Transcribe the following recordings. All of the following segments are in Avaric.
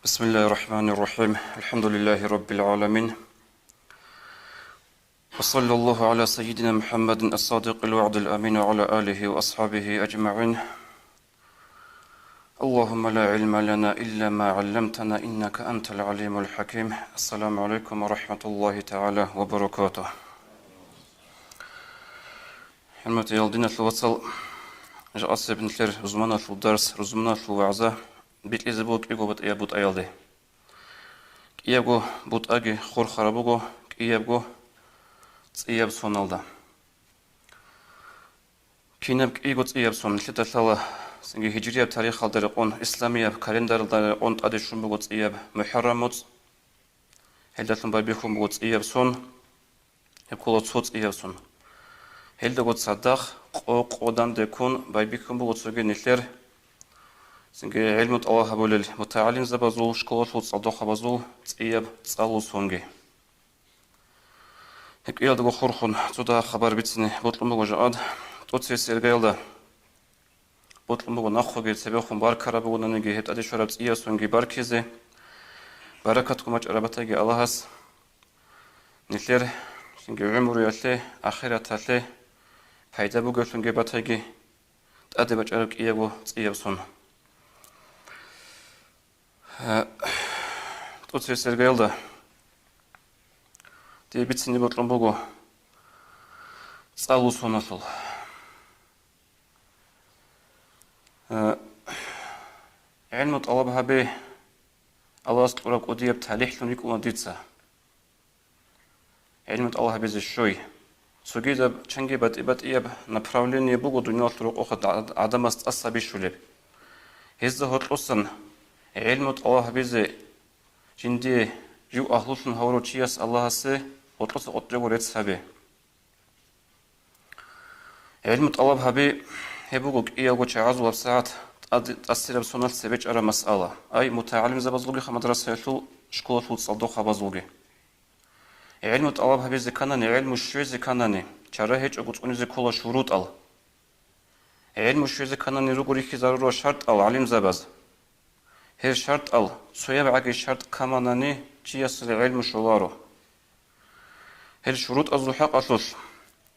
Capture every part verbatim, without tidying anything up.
بسم الله الرحمن الرحيم. الحمد لله رب العالمين. وصلى الله على سيدنا محمد الصادق الوعد الأمين وعلى آله وأصحابه أجمعين. اللهم لا علم لنا إلا ما علمتنا إنك أنت العليم الحكيم. السلام عليكم ورحمة الله تعالى وبركاته. ХӀурматиял диналъул вацал, жакъасеб нилъер рузманалъул дарс, рузманалъул вагӀза бикьизе буго кӀиго батӀияб бутӀаялде. КӀиябго бутӀаги хурхараб буго кӀиябго цӀияб соналда. Кинаб кӀиго цӀияб сон? Нилъеда лъала цинги гьижрияб тарихалда рекъон, исламияб календаралда рекъон тӀаде щун буго цӀияб МухӀаррам муцӀ. Гьелдалъун байбихьун буго цӀияб сон. Гьеб ккола цо цӀияб сон. Гьелдаго цадахъ къо-къодан деккун байбихьун буго цоги нилъер, цинги гӀилму тӀалаб гьабулел мутагӀалимзабазул, школалъул цӀалдохъабазул цӀияб цӀалул сонги. Гьеб кӀиялдаго хурхун цо дагьаб хабар бицине бокьун буго жакъад. ТӀоцебесеб иргаялда бокьун буго нахъеги цебехун баркараб бугонаниги гьеб тӀаде щвараб цӀияб сонги баркизе, баракатгун бачӀараб батаги Аллагьас нилъер цинги гӀумруялъе, ахираталъе пайда бугевлъунги батаги тӀаде бачӀараб кӀиябго цӀияб сон. Э, ТӀоцебесеб иргаялда дие бицине бокьун буго цӀалул соналъул. Э, ГӀилму тӀалаб гьабе Аллагьас кьураб кӀудияб талихӀлъун рикӀкӀуна дица. ГӀилму тӀалаб гьабизе щой. Цогидаб чанги батӀи-батӀияб направление буго дуниялалъул рокъоха гӀад-, гӀадамаз тӀаса бищулеб. Гьезда гьоркьосан гӀилму тӀалаб гьабизе жиндие жив агьлулъун гьавурав чияс Аллагьасе гьоркьоса къотӀрего рецц гьабе. ГӀилму тӀалаб гьаби, гьеб буго кӀиявго чагӀазул гьабсагӀат тӀад-, тӀасираб соналъ цебе чӀараб масъала, ай мутагӀалимзабазулгиха мадрасаялъул, школалъул цӀалдохъабазулги. ГӀилму тӀалаб гьабизе кканани, гӀилму щвезе кканани, чара гьечӀого цӀунизе ккола шурутӀал. ГӀилму щвезе кканани руго рихьизарурал шартӀал, гӀалимзабаз. Гьел шартӀал цояб гӀаги шартӀ каманани, чиясда гӀилму щоларо. Гьел шурутӀазул хӀакъалъулъ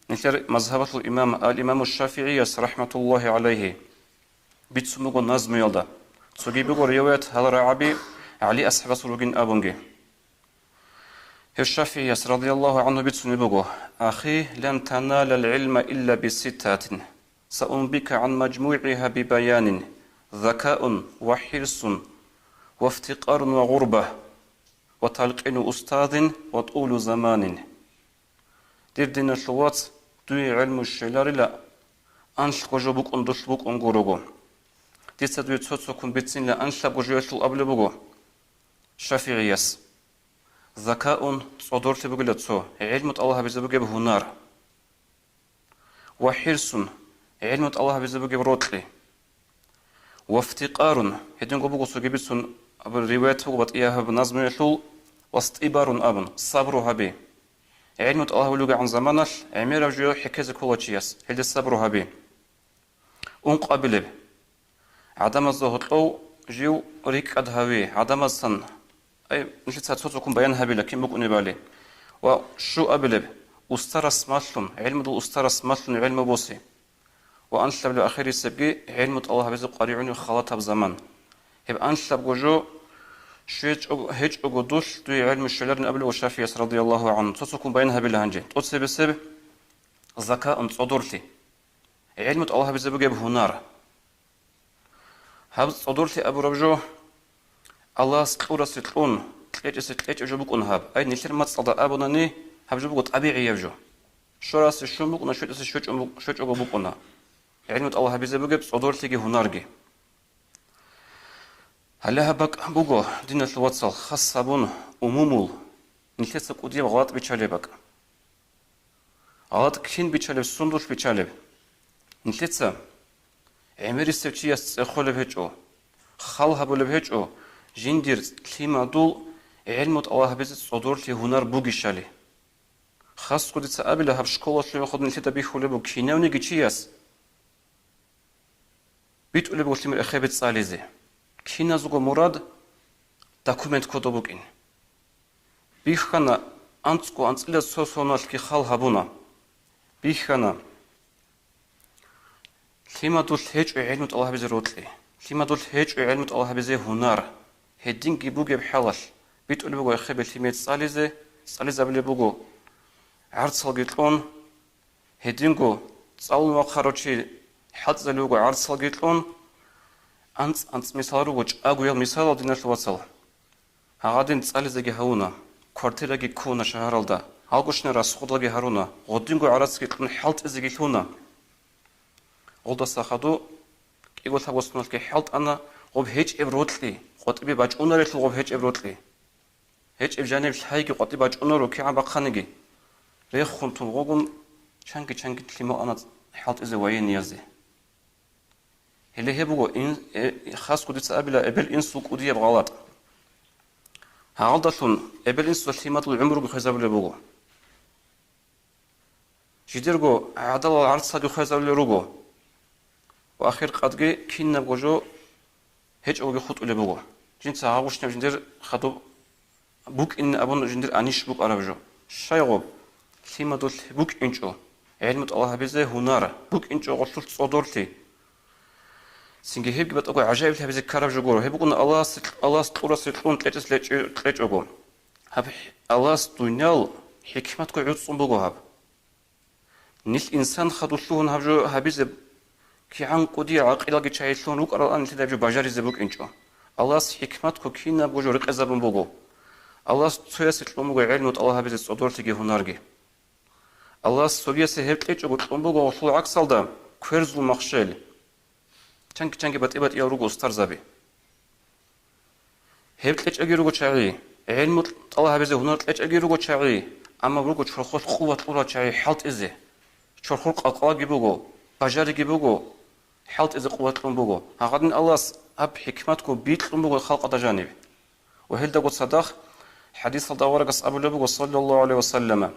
нилъер мазгьабалъул имам ал-Имаму ШафигӀияс, рахӀматуллагьи гӀалайгьи, бицун буго назмуялда, цоги буго риваят гьал рагӀаби ГӀали асхӀабасул ругин абунги. Гьев ШафигӀияс, радияллагьу гӀангьу, бицунеб буго: «Ахи, лан таналал гӀилма илла биситтатин, саунбика гӀан мажмугӀигьа бибаянин: закаун ва хӀирсун ва фтикъарун ва гъурба ва талкъину устазин ва тӀулу заманин». Дир диналъул вац, дуе гӀилму щвеларила анлъго жо букӀун дулъ букӀун гурого. Дица дуе цо-цоккун бицинила анлъабго жоялъул абулеб буго ШафигӀияс. Закаун, цӀодорлъи бугила цо, гӀилму тӀалаб гьабизе бугеб гьунар. Ва хӀирсун, гӀилму тӀалаб гьабизе бугеб рокьи. Ва фтикъарун, гьединго буго цоги бицун, абу риваят буго батӀияб назмуялъул, ва стӀибарун абун, сабру гьаби. ГӀилму тӀалаб гьабулевгӀан заманалъ гӀемераб жо хӀехьезе ккола чияс, гьелде сабру гьаби. Ункъабилеб. ГӀадамазда гьоркьов жив рикӀкӀад гьави, гӀадамазсан, ай, нилъеца цо-цоккун баян гьабила, кин букӀунебали. Ва щуабилеб, устарас малъун, гӀилмудул устарас малъун гӀилму босе. Ва анлъабилеб, ахирисебги, гӀилму тӀалаб гьабизе къваригӀунеб халатаб заман. Гьеб анлъабго жо щвечӀого, гьечӀого дулъ дуе гӀилму щвеларин абулеб ва ШафигӀияс, радияллагьу гӀангьу, цо-цоккун баян гьабила гьанже. ТӀоцебесеб, закаун, цӀодорлъи. ГӀилму тӀалаб гьабизе бугеб гьунар. Гьаб цӀодорлъи абураб жо Аллагьас кьурасе кьун, кьечӀесе кьечӀеб жо букӀун гьаб. Ай, нилъер мацӀалда абунани, гьаб жо буго тӀабигӀияб жо. Щварасе щун букӀуна, щвечӀесе щвечӀун бук-, щвечӀого букӀуна. ГӀилму тӀалаб гьабизе бугеб цӀодорлъиги гьунарги. Гьале гьаб бакӀ буго, диналъул вацал, хас гьабун, умумул, нилъеца кӀудияб гъалатӀ биччалеб бакӀ. ГъалатӀ кин биччалеб, сундулъ биччалеб? Нилъеца гӀемерисев чияс цӀехолеб гьечӀо, хал гьабулеб гьечӀо, жиндир лъимадул гӀилму тӀалаб гьабизе цӀодорлъи гьунар бугищали. Хасго дица абила, гьаб школалъул мехалда нилъеда бихьулеб буго кинавниги чияс битӀулеб буго лъимер эхебе цӀализе. Киназго мурад документ кодоб букӀин. Бихьана, анцӀго анцӀила цо соналъги хал гьабуна. Бихьана. Лъимадулъ гьечӀо гӀелму тӀалаб гьабизе рокьи. Лъимадулъ гьечӀо гӀелму тӀалаб гьабизе гьунар. Гьединги бугеб хӀалалъ битӀулеб буго эхебе лъимер цӀализе, цӀализабулеб буго гӀарцалги кьун. Гьединго цӀалун вахъарав чи хӀалтӀизабулеб буго гӀарцалги кьун. АнцӀ-анцӀ мисал руго, чӀагоял мисалал, диналъул вацал. Гьагъадин цӀализеги гьавуна, квартираги ккуна шагьаралда, гьалгощина расходалги гьаруна, гъодинго гӀарацги кьун хӀалтӀизеги лъуна. Гъолдаса хадуб кӀиго-лъабго соналъги хӀалтӀана гъоб гьечӀеб рокьи, къватӀибе бачӀунарелъул гъоб гьечӀеб рокьи. ГьечӀеб жаниб лъайги къватӀибе бачӀунаро кигӀан бахъаниги. Рехун тун гъогун чанги-чанги лъимал ана хӀалтӀизе военниязде. Гьеле гьеб буго ин-, э, хасго дица абила эбел-инсул кӀудияб гъалатӀ. Гьалдалъун эбел-инсуда лъимадул гӀумруги хвезабулеб буго. Жидерго гӀадалал гӀарцаги хвезабулел руго. Ва ахир къадги кинабго жо гьечӀогоги хутӀулеб буго. Жинца гьагъущинаб жиндир хадуб букӀин абун жиндир анищ букӀараб жо. Щайгъуб? Лъимадулъ букӀинчӀо гӀелму тӀалаб гьабизе гьунар, букӀинчӀо гъолъулъ цӀодорлъи. Цинги гьебги батӀаго гӀажаиблъи гьабизе ккараб жо гуро. Гьеб букӀуна Аллагьас, Аллагьас кьурасе кьун кьечӀес лечӀи-, кьечӀого. Гьаб Аллагьас дуниял хӀикматго гӀуцӀцӀун буго гьаб. Нилъ инсан хадув лъугьун гьаб жо гьабизе кигӀан кӀудиял гӀакъилалги чагьи лъугьун рукӀаралан нилъеда гьаб жо бажаризе букӀинчӀо. Аллагьас хӀикматго кинабго жо рекъезабун буго. Аллагьас цоясе кьун буго гӀелму тӀалаб гьабизе цӀодорлъиги гьунарги. Аллагьас цогиясе гьеб кьечӀого кьун буго гъолъул гӀаксалда кверзул махщел. Чанги-чанги батӀи-батӀиял руго устарзаби. Гьеб кьечӀаги руго чагӀи, гӀелму тӀалаб гьабизе гьунар кьечӀаги руго чагӀи, амма руго чорхолъ къуват кьурал чагӀи хӀалтӀизе. Чорхол къалкъалаги буго, бажариги буго, хӀалтӀизе къуват кьун буго. Гьагъадин Аллагьас гьаб хӀикматго бикьун буго халкъалда жаниб. Ва гьелдаго цадахъ хӀадисалда аварагас абулеб буго, саллаллагьу гӀалайгьи ва саллама: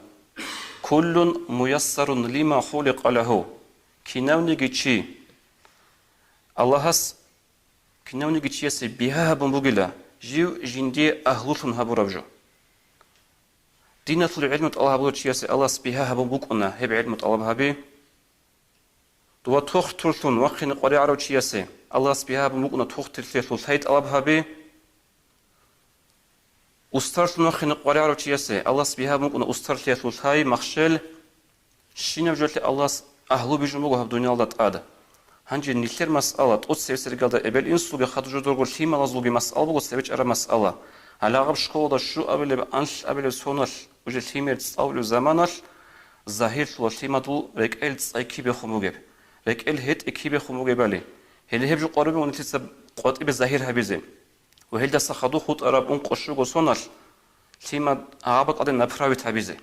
«Куллун муяссарун лима хуликъа лагьу». Кинавниги чи Аллагьас Кинавниги чиясе бигьа гьабун бугила жив жиндие агьлулъун гьабураб жо. Диналъул гӀелму тӀалаб гьабулев чиясе Аллагьас бигьа гьабун букӀуна гьеб гӀелму тӀалаб гьаби. Дова тохтурлъун вахъине къваригӀарав чиясе Аллагьас бигьа гьабун букӀуна тохтурлъиялъул лъай тӀалаб гьаби. Устарлъун вахъине къваригӀарав чиясе Аллагьас бигьа гьабун букӀуна устарлъиялъул лъай, махщел. Щинаб жоялъе Аллагьас агьлу бижун буго гьаб дуниялда тӀад. Гьанже нилъер масъала, тӀоцебесеб иргаялда эбел-инсулги хадур жодорго лъималазулги масъала буго цебе чӀараб масъала. Гьалагъаб школалда щуабилеб, анлъабилеб соналъ уже лъимер цӀалулеб заманалъ загьирлъула лъимадул рекӀел цӀай кибехун бугеб, рекӀел гьетӀе кибехун бугебали. Гьеле гьеб жо къвараб буго нилъеца къватӀибе загьир гьабизе ва гьелдаса хадуб хутӀараб ункъо-щуго соналъ лъимад гьаб бакӀалде направить гьабизе.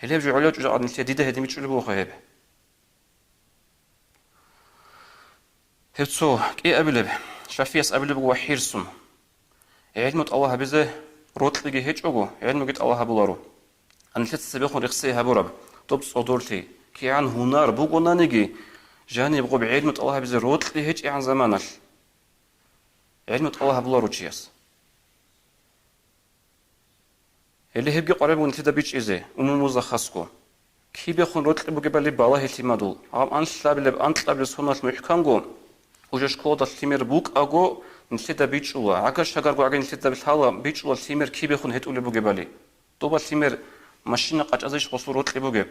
Гьелеб жо гӀоло чӀужугӀадан нилъее дида гьедин бичӀчӀулеб бугоха гьеб. Гьеб цо кӀиабилеб, ШафигӀияс абулеб буго ва хӀирсун. ГӀелму тӀалаб гьабизе рокьиги гьечӀого, гӀелмуги тӀалаб гьабуларо. Гьанилъеца цебехун рехсей гьабураб, доб цӀодорлъи, кигӀан гьунар бугонаниги, жаниб гъоб гӀелму тӀалаб гьабизе рокьи гьечӀегӀан заманалъ гӀелму тӀалаб гьабуларо чияс. Гьеле гьебги къвараб буго нилъеда бичӀчӀизе, умумузда хасго. Кибехун рокьи бугебали балагье лъимадул, гьаб анлъабилеб, анкьабилеб соналъ мухӀканго, уже школада лъимер букӀаго, нилъеда бичӀчӀула, гӀагар-шагарго гӀаги нилъеда лъала бичӀчӀула лъимер кибехун гьетӀулеб бугебали. Доба лъимер машина къачӀазейищ гъосул рокьи бугеб?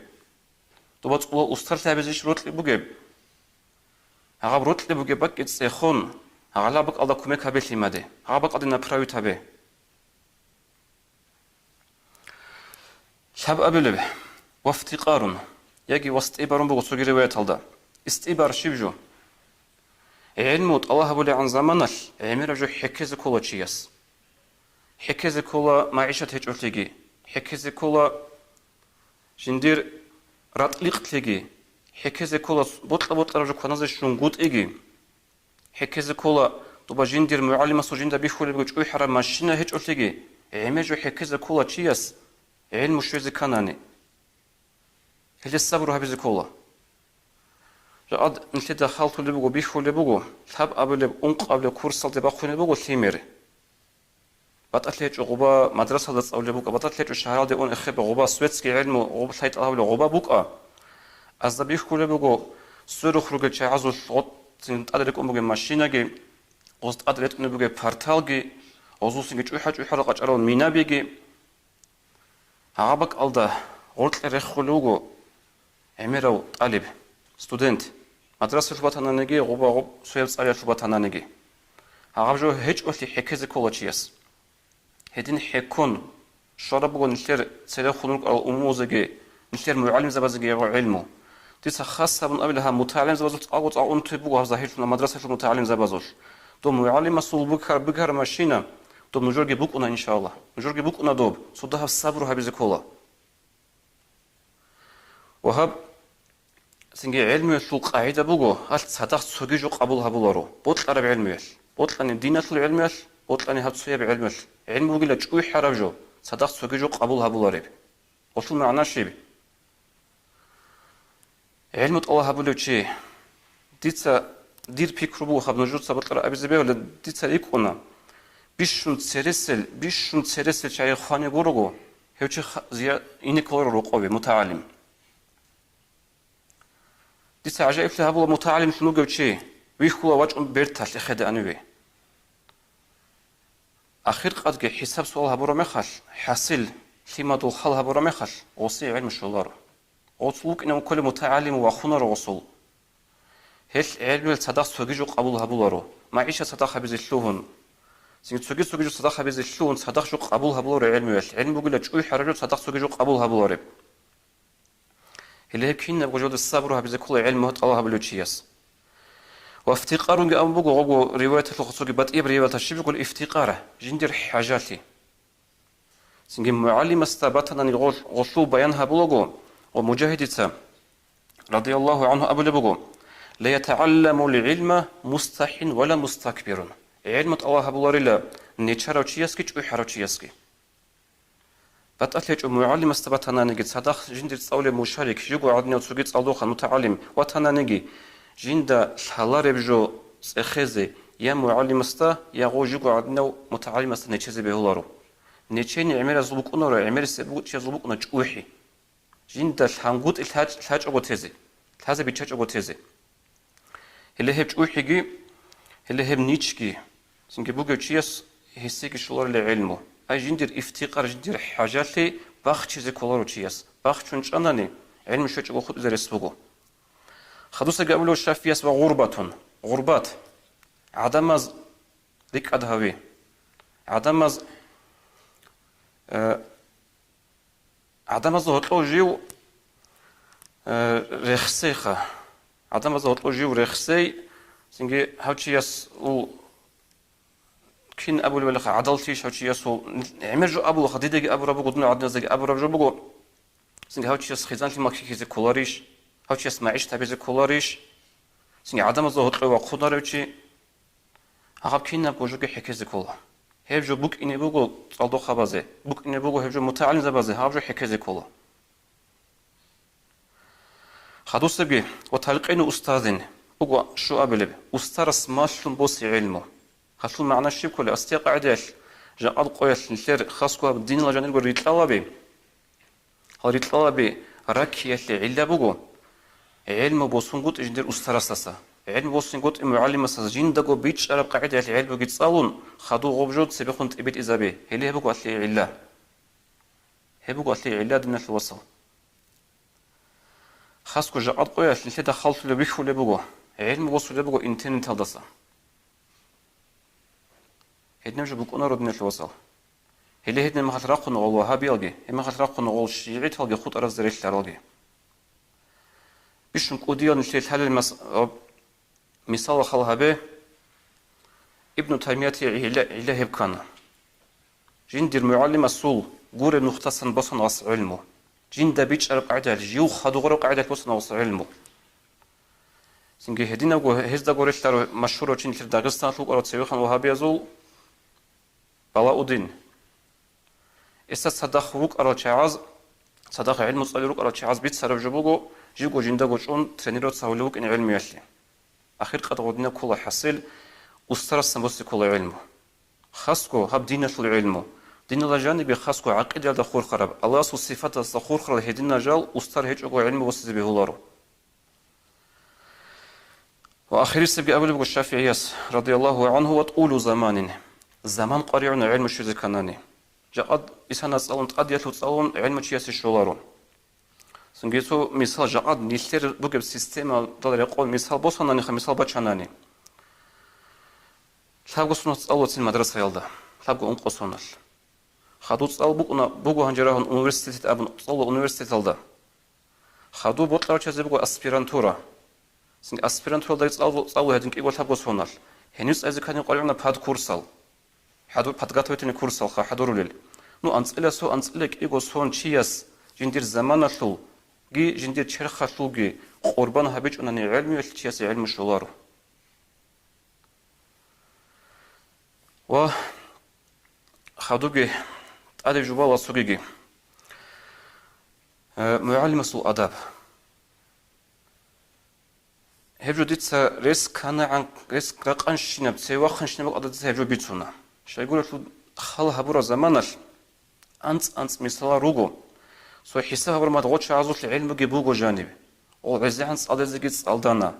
Доба цӀула устарлъи гьабизейищ рокьи бугеб? Гьаб рокьи бугеб бакӀги цӀехун, гьалаб бакӀалда кумек гьабе лъимаде, гьаб бакӀалде направить гьабе. Лъабабилеб, вафтикъарун, яги вастӀибарун буго цоги риваяталда. ИстӀибар щиб жо? ГӀилму тӀалаб гьабулегӀан заманалъ гӀемераб жо хӀеккезе ккола чияс. ХӀеккезе ккола магӀишат гьечӀолъиги, хӀеккезе ккола жиндир ратӀлихълъиги, хӀеккезе ккола бокьа-бокьараб жо кваназе щунгутӀиги. ХӀеккезе ккола, доба жиндир мугӀалимасул жинда бихьулеб буго чӀухӀараб машина гьечӀолъиги, гӀемер жо хӀеккезе ккола чияс, гӀилму щвезе кканани. Гьелде сабру гьабизе ккола. Жакъад нилъеда халтулеб буго, бихьулеб буго, лъабабилеб, ункъабилеб курсалде бахъунеб буго лъимер. БатӀалъи гьечӀо гъуба мадрасалда цӀалулеб букӀа, батӀалъи гьечӀо шагьаралде ун эхеб гъуба, светский гӀелму, гъуба лъай тӀалабулеб гъуба букӀа. Азда бихьулеб буго, сверухъ ругел чагӀазулъ гъо-, цин тӀад рекӀун бугеб машинаги, гъоз тӀад ретӀунеб бугеб парталги, гъозулсинги чӀухӀа-чӀухӀарал къачӀарал минабиги. Гьаб бакӀалда гъоркье рехулев вуго гӀемерав тӀалиб, студент, мадрасалъув батананиги, гъуба-гъуб цояб цӀалиялъув батананиги. Гьаб жо гьечӀолъи хӀекезе ккола чияс. Гьедин хӀеккун щвараб буго нилъер церехун рукӀарал умумузеги, нилъер мугӀалимзабазеги гьеб гӀелму. Дица хас гьабун абила, гьаб мутагӀалимзабазул цӀакъго-цӀакъ унтуй буго гьаб загьирлъуна мадрасалъул мутагӀалимзабазулъ. Доб мугӀалимасул букар-, букараб машина, доб нужерги букӀуна, иншаллагь. Нужерги букӀуна доб, цо дагьаб сабру гьабизе ккола. Ва гьаб цинги гӀелмуялъул къагӀида буго, гьалъ цадахъ цоги жо къабул гьабуларо, бокьараб гӀелмуялъ, бокьани диналъул гӀелмуялъ, бокьани гьаб цояб гӀелмуялъ. ГӀелму бугила чӀухӀараб жо, цадахъ цоги жо къабул гьабулареб. Гъолъул магӀна щиб? ГӀелму тӀалаб гьабулев чи, дица дир пикру буго гьаб нужеца бокьараб абизе бегьула, дица рикӀкӀуна, бищун цересел, бищун цересел чагӀи хвани гурого, гьев чи ха-, зия-, ине кколаро рокъове, мутагӀалим. Дица гӀажаиблъи гьабула, мутагӀалимлъун вугев чи вихьула вачӀун берталъ эхеде аниве. Ахир къадги хӀисаб-суал гьабураб мехалъ, хӀасил, лъимадул хал гьабураб мехалъ, гъосие гӀелму щоларо. Гъоцул вукӀине вуккулев мутагӀалим вахунаро гъосул. Гьелъ гӀелмуялъ цадахъ цоги жо къабул гьабуларо, магӀишат цадахъ гьабизе лъугьун. Цинги цоги-цоги жо цадахъ гьабизе лъугьун цадахъ жо къабул гьабуларо гӀелмуялъ, гӀелму бугила чӀухӀараб жо цадахъ цоги жо къабул гьабулареб. Гьеле гьеб кинабго жоялда сабру гьабизе ккола гӀелму тӀалаб гьабулев чияс. Ва ифтикъарунги абун буго, гъого риваяталъул цоги батӀияб риваяталда щиб жо ккола ифтикъар, жиндир хӀажалъи. Цинги мугӀалимасда батанани гъол-, гъолъул баян гьабулаго, ва Мужагьидица, радияллагьу гӀангьу, абулеб буго: «Ла ятагӀалламул гӀилма мустахӀин ва ла мустакбирун». ГӀелму тӀалаб гьабуларила нечарав чиясги чӀухӀарав чиясги. БатӀалъи гьечӀо мугӀалимасда батананиги, цадахъ жиндир цӀалулев мушарик, жиго гӀадинав цоги цӀалдохъан мутагӀалим ватананиги, жинда лъалареб жо цӀехезе я мугӀалимасда, я гъо жиго гӀадинав мутагӀалимасда нечезе бегьуларо. Нечейин гӀемерасул букӀунаро, гӀемерисеб буго чиясул букӀуна чӀухӀи. Жинда лъангутӀи лъач-, лъачӀого тезе, лъазе биччачӀого тезе. Гьеле гьеб чӀухӀиги, гьеле гьеб ничги, цинги бугев чияс гьесиеги щоларила гӀелму. Ай жиндир ифтикъар, жиндир хӀажалъи бахчизе кколаро чияс. Бахчун чӀанани, гӀелму щвечӀого хутӀизе рес буго. Хадусаги абулев ШафигӀияс ва гъурбатун. Гъурбат. ГӀадамаз рикӀкӀад гьави. ГӀадамаз, э, ГӀадамазда гьоркьов жив, э, рехсейха. ГӀадамазда гьоркьов жив рехсей, цинги гьав чиясул кин абулебалиха, гӀадалтийищ гьав чиясул? ГӀемер жо абулаха, дидаги абураб буго, дун гӀадиназдаги абураб жо буго. Цинги гьав чияс хъизанлъи маккизе кколарищ? Гьав чияс магӀишат гьабизе кколарищ? Цинги гӀадамазда гьоркьов вахъунарев чи. Гьаб кинабго жоги хӀекезе ккола. Гьеб жо букӀине буго цӀалдохъабазе, букӀине буго гьеб жо мутагӀалимзабазе, гьаб жо хӀекезе ккола. Хадусебги ва талкъину устазин буго щуабилеб, устарас малъун босе гӀелму. Гьалъул магӀна щиб кколеб? Асте къагӀидаялъ, жакъа къоялъ нилъер хасго гьаб динила жанирго рикьалаби. Гьал рикьалаби раккиялъе гӀилла буго, гӀелму босунгутӀи жиндир устарасдаса, гӀелму босунгутӀи мугӀалимасдаса жиндаго бичӀчӀараб къагӀидаялъ гӀелмуги цӀалун, хадув гъоб жо цебехун тӀибитӀизаби, гьеле гьеб буго алъие гӀилла. Гьеб буго алъие гӀилла, диналъул вацал. Хасго жакъа къоялъ нилъеда халлъулеб бихьулеб буго, гӀелму босулеб буго интернеталдаса. Гьединаб жо букӀунаро, диналъул вацал. Гьеле гьединаб мехалъ рахъун гъол вагьабиялги, гьеб мехалъ рахъун гъол шигӀиталги хутӀаразде релълъаралги. Бищун кӀудиял нилъее лъалел мас-, мисал хал гьабе, Ибну Таймиятие гӀилла, гӀилла гьеб ккана. Жиндир мугӀалимасул гуреб нухдасан босана гъас гӀелму. Жинда бичӀчӀараб къагӀидаялъ, жив хадув гъураб къагӀидаялъ босана гъас гӀелму. Цинги гьединабго гьезда гурелъаро машгьурав чи нилъер Дагъистаналъ вукӀарав цевехъан вагьабиязул Балаудин. Гьесда цадахъ вукӀарал чагӀаз, цадахъ гӀелму цӀалел рукӀарал чагӀаз бицараб жо буго, живго жиндаго чӀун тренироваться гьавулев вукӀин гӀелмуялъе. Ахир къад гъодинаб ккола хӀасил, устарасан босе ккола гӀелму. Хасго гьаб диналъул гӀилму, диналда жанибе хасго гӀакъидаялда хурхараб, Аллагьасул сифаталда хурхарал гьединал жал устар гьечӀого гӀилму босизе бегьуларо. Ва ахирисебги абулеб буго ШафигӀияс, радияллагьу гӀанху, ва тӀулу заманин, заман къваригӀуна гӀилму щвезе кканани. Жакъа исана цӀалун, тӀадиялъул цӀалун гӀилму чиясе щоларо. Цинги цо мисал, жакъа нилъер бугеб системаялда рекъон мисал босананиха, мисал бачанани. Лъабго соналъ цӀалуцин мадрасаялда, лъабго ункъо соналъ. Хадуб цӀал букӀуна, буго гьанже рагьун университет абун цӀалула университеталда. Хадуб бокьарав чиязе буго аспирантура. Цинги аспирантураялда цӀалу-, цӀалула гьедин кӀиго лъабго соналъ. Гьенив цӀайзе ккани къваригӀуна пад курсал. ХӀадур-, подготовительный курсалха хӀадурулел. Ну, анцӀила со-, анцӀила кӀиго сон чияс жиндир заманалъулги, жиндир черхалъулги къурбан гьабичӀунани гӀелмуялъ чиясе гӀелму щоларо. Ва хадубги тӀаде жубала цогиги. Э, мугӀалимасул адаб. Гьеб жо дица рес кканагӀан, рес ракъанщинаб, цеве вахъанщинаб бакӀалда дица гьеб жо бицуна. Щайгурелъул хал гьабураб заманалъ анцӀ-анцӀ мисалал руго. Цо хӀисаб гьабураб мехалъ гъо чагӀазулъ гӀелмуги буго жаниб. Гъол гӀезегӀан цӀалдезеги цӀалдана.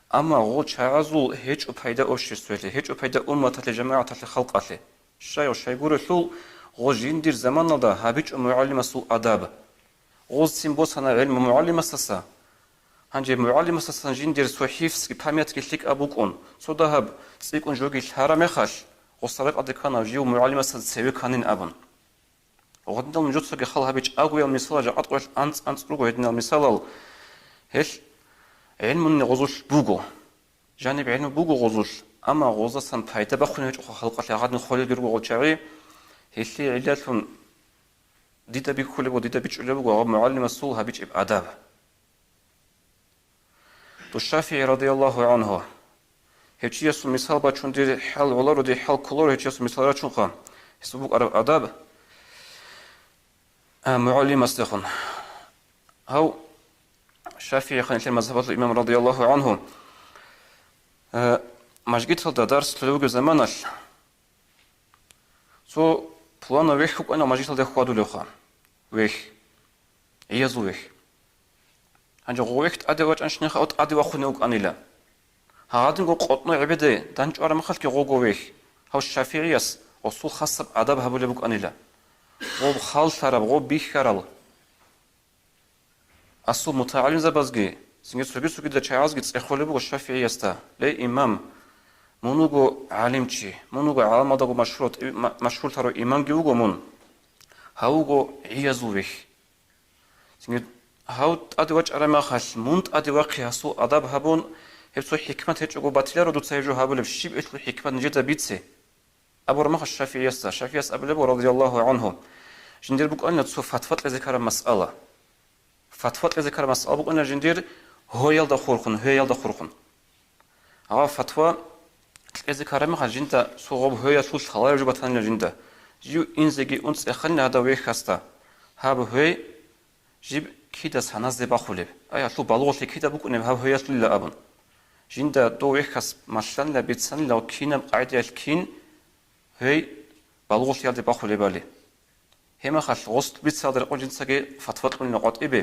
Амма гъол чагӀазул гьечӀо пайда обществоялъе, гьечӀо пайда умматалъе, жамагӀаталъе, халкъалъе. Щай, щайгурелъул гъо жиндир заманалда гьабичӀо мугӀалимасул адаб. Гъоз цин босана гӀелму мугӀалимасдаса. Гьанже мугӀалимасдасан жиндир цо хӀифзги памятги лъикӀаб букӀун, цо дагьаб цӀикӀкӀун жоги лъараб мехалъ, гъосда ракӀалде ккана жив мугӀалимасдасан цеве кканин абун. Гъодинал нужецаги хал гьабичӀого мисалал жакъа къоялъ анцӀ-анцӀ руго гьединал мисалал. Гьелъ гӀелмуни гъозулъ буго. Жаниб гӀелму буго гъозулъ, амма гъоздасан пайда бахъун гьечӀоха халкъалъе, гьадин холелги руго гъол чагӀи. Гьелъие гӀиллалъун дида бихьулеб ва дида бичӀчӀулеб буго гьаб мугӀалимасул гьабичӀеб адаб. Дов ШафигӀи радияллагьу гӀанху. Гьев чиясул мисал бачун дир хӀал гӀоларо, дир хӀал кколаро гьев чиясул мисал рачунха. Гьесул букӀараб адаб, а, мугӀалимасдехун. Гьав ШафигӀи ханилъер мазгьабалъул имам радияллагьу гӀанху, а, мажгиталда дарс лъолев вугеб заманалъ, цо пуланав вехь вукӀана мажгиталде хьвадулевха. Вехь. ГӀиязул вехь. Гьанже гъо вехь тӀаде вачӀанщинха, гьав тӀаде вахъунев вукӀанила. Гьагъадинго къотӀнов гӀебеде данчӀвараб мехалъги гъого вехь, гьав ШафигӀияс гъосул хасаб адаб гьабулеб букӀанила. Гъоб халлъараб, гъоб бихьарал. Асул мутагӀалимзабазги, цинги цоги-цогидал чагӀазги цӀехолеб буго ШафигӀиясда: «Ле, имам, мун вуго гӀалимчи, мун вуго гӀаламалдаго машгьурав-, ма-, машгьурлъарав имамги вуго мун. Гьав вуго гӀиязул вехь. Цинги гьав тӀаде вачӀараб мехалъ, мун тӀаде вахъе гьасул адаб гьабун, гьеб цо хӀикмат гьечӀого батиларо дуца гьеб жо гьабулеб, щиб гьелъул хӀикмат нижеда бице», — абураб мехалъ ШафигӀиясда, ШафигӀияс абулеб буго, радияллагьу гӀанху, жиндир букӀанила цо фатва кьезе ккараб масъала. Фатва кьезе ккараб масъала букӀанила жиндир гьоялда хурхун, гьоялда хурхун. Гьав фатва кьезе ккараб мехалъ жинда цо гъоб гьоялъул лъалареб жо батанила жинда. Жив инзеги ун цӀеханила гьадав вехьасда. Гьаб гьой жиб кида саназде бахулеб? Ай, гьалъул балугълъи кида букӀунеб гьаб гьоялъулила абун. Жинда дов вехьас малъанила, бицанила кинаб къагӀидаялъ кин гьой балугълъиялде бахулебали. Гьеб мехалъ гъос бицаралда рекъон жинцаги фатва кьунила къватӀибе,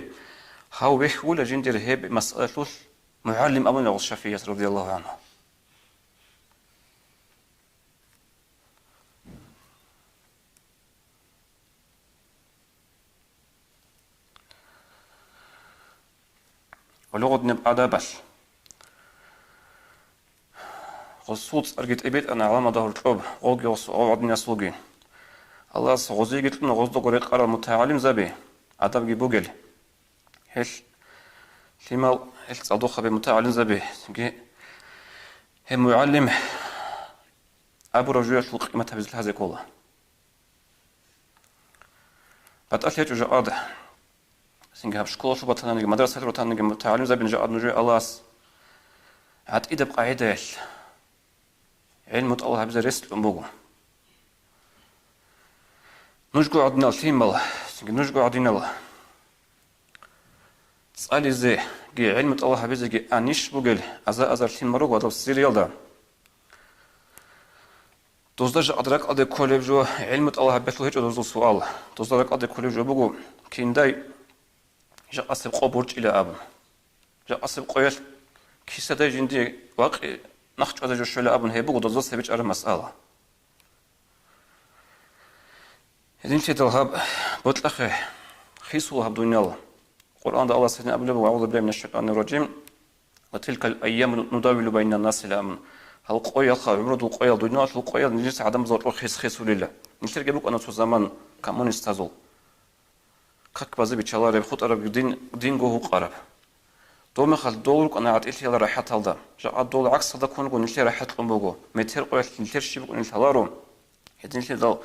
гьав вехь вугила жиндир гьеб масъалалъулъ мугӀалим абунила гъос ШафигӀияс радияллагьу гӀанху. Гьале гъодинаб адабалъ. Гъосул цӀарги тӀибитӀана гӀаламалда гьоркьоб, гъоги гъосул гъов гӀадинасулги. Аллагьас гъозиеги кьуна гъоздаго рекъарал мутагӀалимзаби, адабги бугел. Гьел лъимал, гьел цӀалдохъаби мутагӀалимзаби, цинги гьеб мугӀалим абураб жоялъул къимат гьабизелъи лъазе ккола. БатӀалъи гьечӀо жакъад. Цинги гьаб школалъур батананиги, мадрасалъур батананиги, мутагӀалимзабин жакъад нужее Аллагьас гӀатӀидаб къагӀидаялъ гӀилму тӀалаб гьабизе рес кьун буго. Нужго гӀадинал лъимал, цинги нужго гӀадинал цӀализеги гӀилму тӀалаб гьабизеги анищ бугел аза-азар лъимал руго гьадаб Сириялда. Дозда жакъад ракӀалде кколеб жо, гӀилму тӀалаб гьабиялъул гьечӀо дозул суал. Дозда ракӀалде кколеб жо буго, киндай жакъасеб къо борчӀила абун. Жакъасеб къоялъ кисадай жинди вакъи нахъ чӀвазе жо щвела абун, гьеб буго дозда цебе чӀараб масъала. Гьединлъидал гьаб бокьахъе хисул гьаб дуниял. Къуръанда Аллагьас гьедин абулеб: «АгӀузу биллагьи минаш шайтанир ражим. Ва тилкал айяму нудавилу байнан наси», ла амун. Гьал къоялха, гӀумрудул къоял, дуниялалъул къоял нилъеца гӀадамазда гьоркьоб хис-хисулила. Нилъерги букӀана цо заман коммунистазул. Как базе биччалареб, хутӀараб дин, динго гьукъараб. Дов мехалъ дол рукӀана гӀатӀилъи гьал рахӀаталда. Жакъа дол гӀаксалда ккун руго, нилъер рахӀат кьун буго. Метер къоялъ нилъер щиб букӀунел лъаларо. Гьединлъидал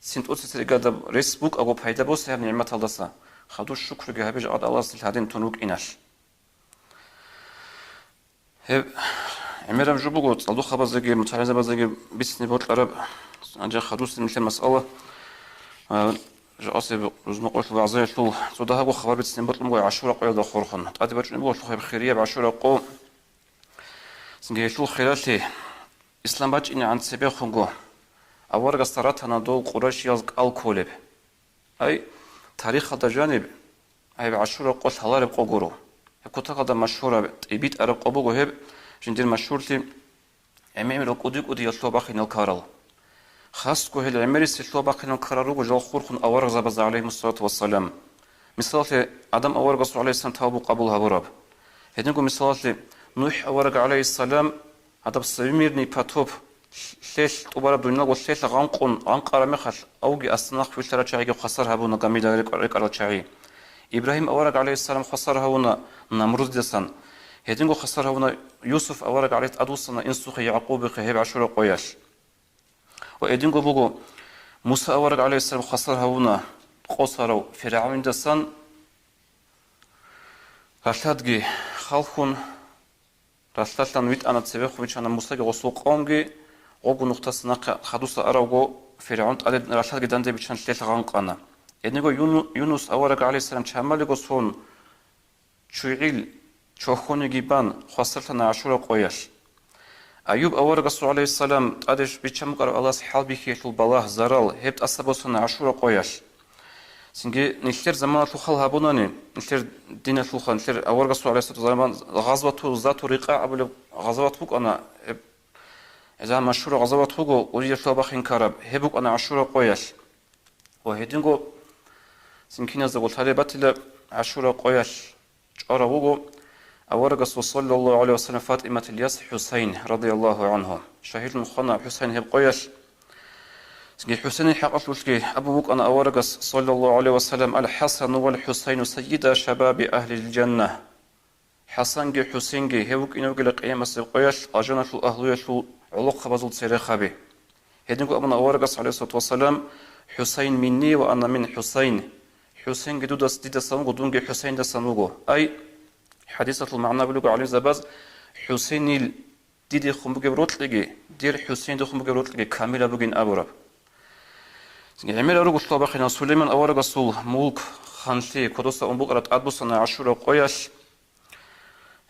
цин тӀоцесеригадаб рес букӀаго пайда босе гьаб нигӀматалдаса. Хадур шукруги гьабе жакъа Аллагьасде гьадин тун рукӀиналъ. Гьеб гӀемераб жо буго, цӀалдохъабазеги мутагӀилзабазеги бицине бокьараб, гьанже хадусеб нилъер масъала, а, жакъасеб рузмакъоялъул вагӀзаялъул цо дагьабго хабар бицине бокьун буго ГӀашура къоялда хурхун. ТӀаде бачӀунеб буго гьеб хирияб ГӀашура къо. Цинги гьелъул хиралъи ислам бачӀинегӀан цебехунго аварагасда ратана дол къурайшияз кӀал кколеб. Ай, тарихалда жаниб, гьеб ГӀашура къо лъалареб къо гуро. Гьеб кутакалда машгьураб, тӀибитӀараб къо буго гьеб, жиндир машгьурлъи гӀемерал кӀуди-кӀудиял лъо бахинал ккарал. Хасго гьел гӀемерисел лъо бахинал ккарал руго жал хурхун аварагзабазда, гӀалайгьимуссалату вассалам. Мисалалъе, Адам аварагасул, гӀалайгьиссалам, тавбу къабул гьабураб. Гьединго мисалалъе, НухӀ авараг, гӀалайгьиссалам, гьадаб всемирный потоп, лъелъ тӀубараб дуниялго лъелъ гъанкъун, гъанкъараб мехалъ, авги астанахъ вилълъарал чагӀиги хвасар гьабуна гамила рекӀар-, рекӀарал чагӀи. Ибрагьим авараг, гӀалайгьиссалам, хвасар гьавуна Намрудидасан. Гьединго хвасар гьавуна Юсуф авараг, гӀалайгьи-, тӀадвуссана инсухъе ЯгӀкъубихъе гьеб ГӀашура къоялъ. Ва гьединго буго, Муса авараг, гӀалайгьиссалам, хвасар гьавуна къосарав ФиргӀавнидасан, ралъадги халхун, ралъдалъан витӀана, цебехун вичана Мусаги гъосул къавмги, гъогун нухтаса нахъе хадуса аравго, ФиргӀавн тӀаде ралъадги данде бичан лъелъ гъанкъана. Гьединго Юну-, Юнус авараг, гӀалайгьиссалам, чамалиго сон, чугӀил чохьониги бан, хвасарлъана ГӀашура къоялъ. Аюб аварагасул, гӀалайгьиссалам, тӀаде биччан букӀараб Аллагьас хӀалбихьиялъул балагь, зарал, гьеб тӀаса босана ГӀашура къоялъ. Цинги нилъер заманалъул хал гьабунани, нилъер диналъулха, нилъер аварагасул, гӀалайгьиссалату вассалам, заман гъазвату Зату Рикъа абулеб гъазват букӀана, гьеб, гьезда машгьур гъазват буго, кӀудияб лъо бахин ккараб, гьеб букӀана ГӀашура къоялъ. Ва гьединго цин киназдаго лъалеб батила, ГӀашура къоялъ чӀварав вуго аварагасул, саллаллагьу гӀалайгьи ва саллам, ФатӀиматил яс ХӀусайн, радияллагьу гӀангьу. Шагьидлъун хвана ХӀусайн гьеб къоялъ. Цинги ХӀусайнил хӀакъалъулъги абун вукӀана аварагас, саллаллагьу гӀалайгьи ва саллам: «Ал-ХӀасану вал-ХӀусайну сайида шабаби агьлил жанна». ХӀасанги ХӀусейнги гьев вукӀине вугила къиямасеб къоялъ алжаналъул агьлуялъул гӀолохъабазул церехаби. Гьединго абуна аварагас, гӀалайгьиссалату вассалам: «ХӀусайн минни ва ана мин ХӀусайн». ХӀусейнги дудас-, дидасан вуго, дунги ХӀусейндасан вуго. Ай, хӀадисалъул магӀна буго гӀалимзабаз: «ХӀусейнил дидехун бугеб рокьиги, дир ХӀусейндехун бугеб рокьиги камилаб бугин», абураб. ГӀемерал руго лъабахъинал Сулейман аварагасул мулк, ханлъи, кодоса ун букӀараб тӀадбуссана ГӀашура къоялъ.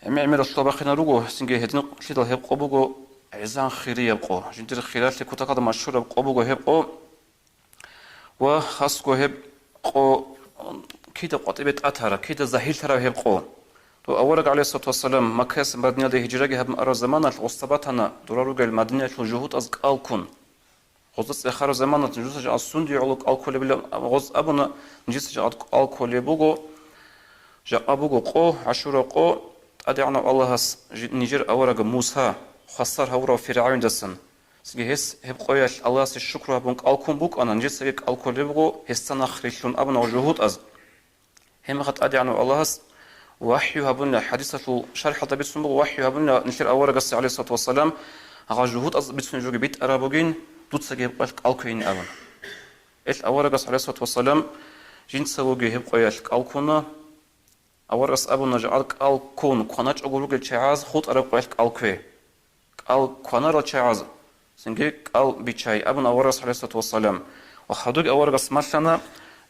ГӀемерал лъабахъинал руго, цинги гьединлъидал гьеб къо буго гӀезан хирияб къо. Жиндир хиралъи кутакалда машгьураб къо буго гьеб къо. Ва хасго гьеб къо кида къватӀибе тӀатараб, кида загьирлъараб гьеб къо. То авараг, гӀалайгьиссалату вассалам, Маккаялъ Мадинаялде гьижраги гьабун араб заманалъ гъосда батана дора ругел Мадинаялъул жугьутӀаз кӀал ккун. Гъозда цӀехараб заманалъ нужеца жакъа сунде гӀоло кӀал кколебилан гъоз абуна, нижеца жакъа кӀал кколеб буго, жакъа буго къо, ГӀашура къо, ТӀадегӀанав Аллагьас жи-, нижер авараг Муса хвасар гьавурав ФиргӀавиндасан. Цинги гьес гьеб къоялъ Аллагьасе шукру гьабун кӀал ккун букӀана, нижецаги кӀал кколеб буго гьесда нахърилълъун абуна жугьутӀаз. Гьебмехалъ ТӀадегӀанав Аллагьас вахӀю гьабуна, хӀадисалъул шархӀалда бицун буго, вахӀю гьабуна нилъер аварагасда, гӀалайгьиссалату вассалам, гьагъа жугьутӀаз бицунеб жоги битӀараб бугин, дуцаги гьеб къоялъ кӀал кквейин абун. Ил аварагас, гӀалайгьиссалату вассалам, жинца вуги гьеб къоялъ кӀал ккуна. Аварагас абуна, жакъа кӀал ккун кваначӀого ругел чагӀаз хутӀараб къоялъ кӀал ккве. КӀал кванарал чагӀаз цинги кӀал биччай, абун аварагас, гӀалайгьиссалату вассалам. Ва хадубги аварагас малъана,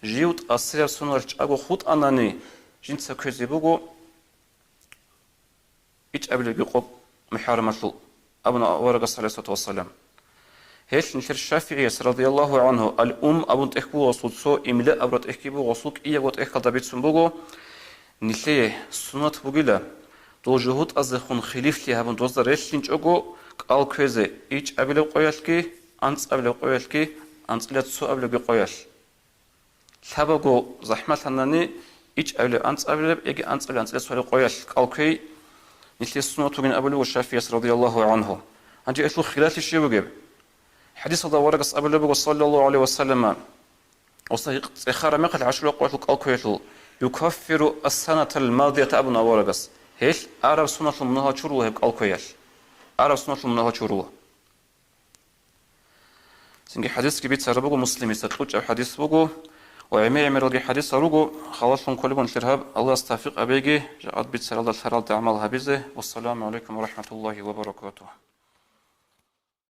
жив тӀасияб соналъ чӀаго хутӀанани, жинца кквезе буго ичӀабилебги къо МухӀаррамалъул, абун аварагас, гӀалайгьиссалату вассалам. Гьелъ нилъер ШафигӀияс, радияллагьу гӀангьу, ал-Ум абун тӀехь буго гъосул, цо имла абураб тӀехьги буго гъосул, кӀиябго тӀехьалда бицун буго, нилъее суннат бугила, дол жугьутӀаздехун хилифлъи гьабун дозда релълъинчӀого, кӀал кквезе ичӀабилеб къоялъги, анцӀабилеб къоялъги, анцӀила цоабилебги къоялъ. Лъабабго захӀмалъанани, ичӀабилеб, анцӀабилеб яги анцӀабилеб, анцӀила цоабилеб къоялъ кӀал кквей нилъее суннат бугин абулеб буго ШафигӀияс, радияллагьу гӀангьу. Гьанже гьелъул хилалъи щиб бугеб? ХӀадисалда аварагас абулеб буго, саллаллагьу гӀалайгьи ва саллама, гъосда гьикъ цӀехараб мехалъ гӀашурал къоялъул кӀал кквеялъул, «Юкаффиру ас-санатал мадията», абун аварагас. Гьелъ араб соналъул мунагьал чурула гьеб кӀал кквеялъ. Араб соналъул мунагьал чурула. Цинги хӀадисги бицараб буго Муслимица, кьучӀаб хӀадис буго ва гӀемер-гӀемералги хӀадисал руго, халалъун кколеб буго нилъер гьаб, Аллагьас тавфикъ гьабеги, жакъа бицаралда лъаралда гӀамал гьабизе. Вассаламу гӀалайкум ва рахӀматуллагьи ва баракатугьу.